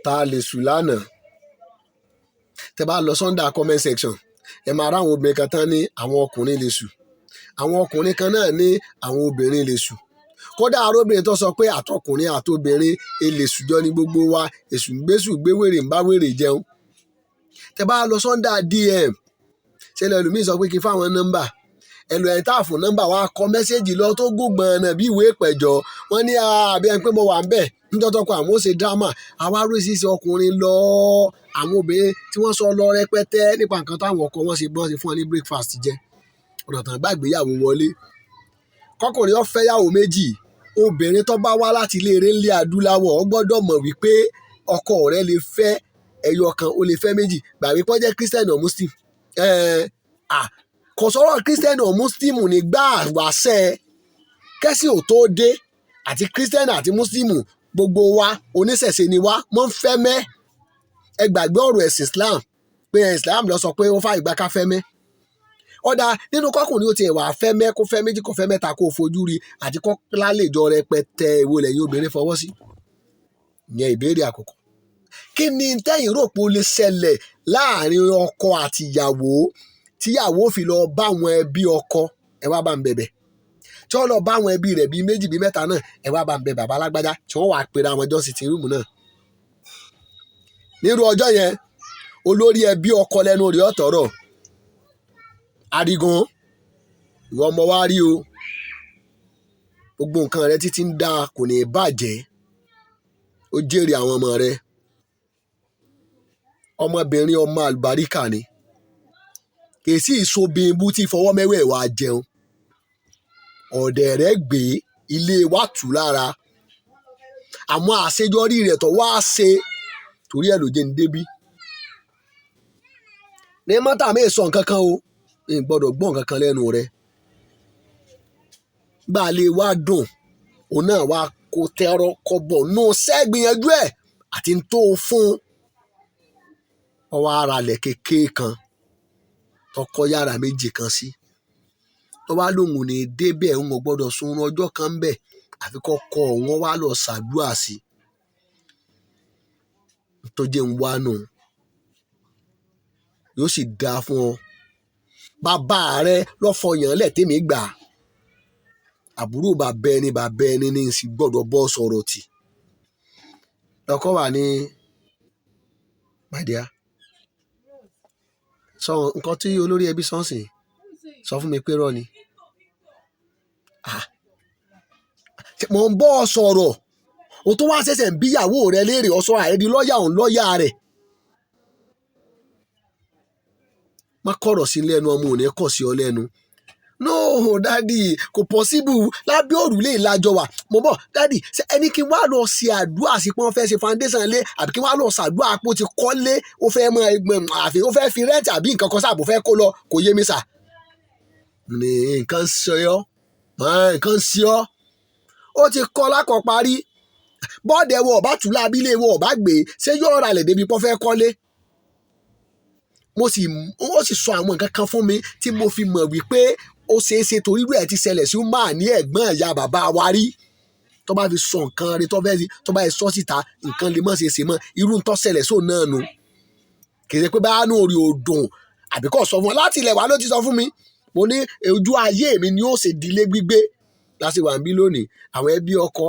Ta lè sùn lánàá? Tẹ bá lọ s'under comment section, ẹ máa ráwọn obìnrin kan tán ní àwọn ọkùnrin lè sùn, àwọn ọkùnrin kan náà ní àwọn obìnrin lè sùn. Kódà arúbìnrin tó sọ pé àtọkùnrin àtobìnrin èlèṣù jọ ní gbogbo wa, èṣù ń gbésù gbé, wèrè ń bá wèrè jẹun. Tẹ bá lọ s'under DM, ṣẹlẹ̀, ẹlòmíì sọ pé kí n fáwọn nọ́mbà ẹlò ẹ̀ tá fún nọ́mbà wa, kọ message lọ tó gùn gbọ̀nà bí ìwé ìpẹ̀jọ́. Wọ́n ní àbí ẹni pé mo wà ń bẹ̀ nítorí àwọn ó ṣe drama. Àwa oríṣiríṣi ọkùnrin lọ, àwọn obìnrin tí wọ́n sọ lọ rẹpẹtẹ nípa nǹkan táwọn ọkọ wọn ṣe, bọ́n ṣe fún wọn ní breakfast jẹ, ọ̀nà tán gbàgbéyàwó wọlé. Kọkùnrin ó fẹ́yàwó méjì, obìnrin tó bá wá láti ilé eré ńlẹ̀ adúláwọ̀, ó gbọ́dọ̀ mọ̀ wípé ọkọ rẹ̀ lè fẹ́ ẹyọ kan, ó lè fẹ́ méjì. Gbàgbé pé ó jẹ́ Christian or Muslim. Kò sọ̀rọ̀ Christian or Muslim nígbà wáṣẹ́ kẹ́sì ò tó dé. Àti Christian àti Muslim, gbogbo wa oníṣẹ̀ṣe ni wá, mọ́ ń fẹ́ mẹ́. Ẹ gbàgbé ọ̀rọ̀ ẹ̀sìn Islam, pé Islam lọ sọ pé ó fà ìgbà ká fẹ́ mẹ́. Ọ̀dà nínú kọkùnrin ó tiẹ̀ wà fẹ́ mẹ́, kó fẹ́ méjì, kó fẹ́ mẹ́ta, kó fojú rí, àti kó lálejò rẹpẹtẹ, èwo lẹ́yìn obìnrin fọwọ́ sí? Ìyẹn ìbéèrè àkọ́kọ́. Kí ni tẹ́yìn rò pé ó lè ṣẹlẹ̀ láàrin ọkọ àti ìyàwó tíyàwó fi lọ bá àwọn ẹbí ọkọ, "Ẹ wá bá ń bẹ̀bẹ̀," tí wọ́n lọ bá àwọn ẹbí rẹ̀ bíi méjì, bíi mẹ́ta náà, "Ẹ wá bá ń bẹ bàbá alágbájá," tí wọ́n wàá pera àwọn ẹjọ́ sitting room náà? Nírú ọjọ́ yẹn, olórí ẹbí ọkọ lẹ́nu rẹ̀ ọ̀tọ̀rọ̀. "Adigun, ìwọ ọmọ wa rí o, gbogbo nǹkan rẹ títí ń dáa, kò ní í bàjẹ́, ó jèrè àwọn ọmọ rẹ. Ọmọbìnrin ọmọ àlùbáríkà ni, kì í sì sobìnbú tí fọwọ́ mẹ́wẹ̀ẹ̀wá jẹun. Ọ̀dẹ̀ rẹ̀ gbé ilé wa tù lára àwọn àṣeyọrí rẹ̀ tó wá ṣe, torí ẹ̀ ló jẹ́ ń débí ní mọ́tà mi. Sọ nǹkan kan o, mi gbọ́dọ̀ gbọ́ nǹkan kan lẹ́nu rẹ̀. Gbà lè wá dùn, òun náà wá kó tẹ́rọ kọ́bọ̀ nù sẹ́gbìyànjú ẹ̀ àti tó fún ọwọ́ ara lẹ̀ kékeré kan tọkọ yàrá méjì kan sí, tó bá lóun ò ní débẹ̀, òun ò gbọ́dọ̀ sun ọjọ́ kan ń bẹ̀ àfi kọ́kọ́ òun wá lọ ṣàdúrà sí tó jẹ́ ń wá nù. Yóò sì dáa fún ọ. Bàbá rẹ lọ́fọyàn lẹ̀ tèmi gbà, àbúrò bàbá ẹni, bàbá ẹni ní sì gbọ́dọ̀ bọ́ sọ̀rọ̀ tì." Lọ́kọ́ wà ní, "My dear, sọ nǹkan tí olórí ẹbí sọ ń sìn, sọ fún mi pé rọ ni mò ń bọ́ ọ sọ̀rọ̀, o tó wá ṣẹ̀ṣẹ̀ ń bíyàwó rẹ léèrè, ọ̀sọ́ àìrí lọ́ọ̀yà òun lọ́ọ̀yà rẹ̀. Má kọ̀rọ̀ sí lẹ́nu, ọmọ ò ní kọ̀ sí ọ lẹ́nu." "No daddy, kò possible, lábẹ́ òrùlé ìlàjọ wà. Mo bọ̀ daddy, ṣé ẹni kí n wá lọ ṣe àdúrà sí pé wọ́n fẹ́ ṣe foundation lé, àbí kí n wá lọ ṣàdúrà pé ó ti kọ́lé, ó fẹ́ mọ ẹgbẹ́, àfi ó fẹ́ fi rent àbí nǹkan kan sáàbò fẹ́ kó lọ? Kò yé mi sà." Ní nǹkan ṣe ọ́, nǹkan ṣe ọ́, ó ti kọ́ lákọ̀ parí bọ́ọ̀dẹ̀ wọ ọ̀bá tù lábílẹ̀ wọ ọ̀bá gbé, ṣé yóò ra lẹ̀ débi pọ́ fẹ́ kọ́lé? Mo sì ó sì sọ àwọn nǹkan kan fún mi tí mo fi mọ̀ wípé ó ṣeé ṣe, torí irú ẹ̀ ti ṣẹlẹ̀ sí máa ní ẹ̀gbọ́n ìyá bàbá wa rí. Tó bá fi sọ nǹkan rí, tó fẹ́ tó bá sọ síta, nǹkan lè má ṣe ṣe mọ́. Irú tó ṣẹlẹ̀ sóun náà nu. Kì í ṣe pé bá nù orí òdùn àbí kò sọ fún ọ láti ilẹ̀ wá ló ti sọ fún mi. Mo ní ojú ayé mi ni ó ṣe dilé gbígbé láti wà níbí lónìí. Àwọn ẹbí ọkọ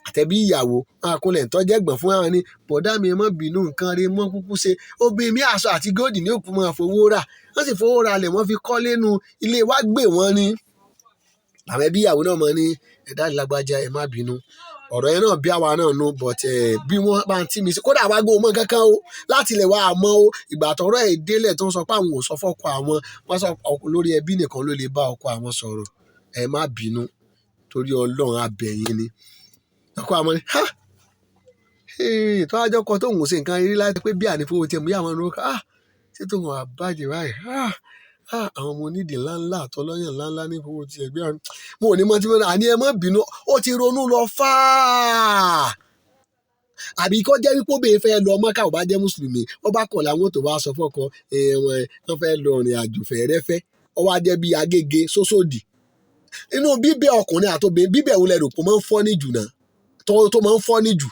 àtẹbí ìyàwó àkúnlẹ̀ tọ́jẹ́gbọ̀n fún àwọn ní, "Bọ̀dá mi, ẹ má bínú, nǹkan rí mọ́ kúkú ṣe." Obìnrin mi, aṣọ àti góòdì ní òkú máa fowó rà, wọ́n sì fowó ra lẹ̀, wọ́n fi kọ́ lẹ́nu ilé wa gbé wọ́n ní. Àwọn ẹbí ìyàwó náà mọ̀ ní, "Ẹ̀dá ìlágbájá, ẹ má bínú, ọ̀rọ̀ yẹn náà bí àwa náà nu, but bí wọ́n bá ń tí mi sí, kódà wá gbọ́ mọ́ kankan o láti ilẹ̀ wa àmọ́ o." Ìgbà tọ́rọ̀ ẹ̀ délẹ̀, tó ń sọ pé àwọn ò sọ fọ́kọ àwọn, wọ́n sọ lórí ẹbí nìkan ló lè bá ọkọ àwọn sọ̀rọ̀. "Ẹ má bínú, torí Ọlọ́run abẹ̀yìn ni." Ọkọ àwọn ni ha tó wájọ́ kọ tóun ò ṣe nǹkan rí láti pé bí ànífowó tiẹ̀ mú yà wọn lórúkọ, ah, ṣé tóun àbájẹ́ báyìí? Ah ah, àwọn ọmọ onídìí ńláńlá àtọlọ́yàn ńláńlá ní fowó tiẹ̀ gbé àwọn. Mo ò ní mọ tí mo àní ẹ má bínú. Ó ti ronú lọ fáà, àbí kó jẹ́ wípé obìnrin fẹ́ lọ Mọ́kà, ò bá jẹ́ mùsùlùmí, ó bá kọ̀ láwọn tó bá sọ fọ́kọ wọ́n fẹ́ lọ rìn àjò fẹ́rẹ́fẹ́, ó wá jẹ́ bí Agége sósòdì. Inú bíbẹ̀ ọkùnrin àtobìnrin, bíbẹ̀ wo lẹ rò pé ó máa ń fọ́ ní jù náà, tó máa ń fọ́ ní jù?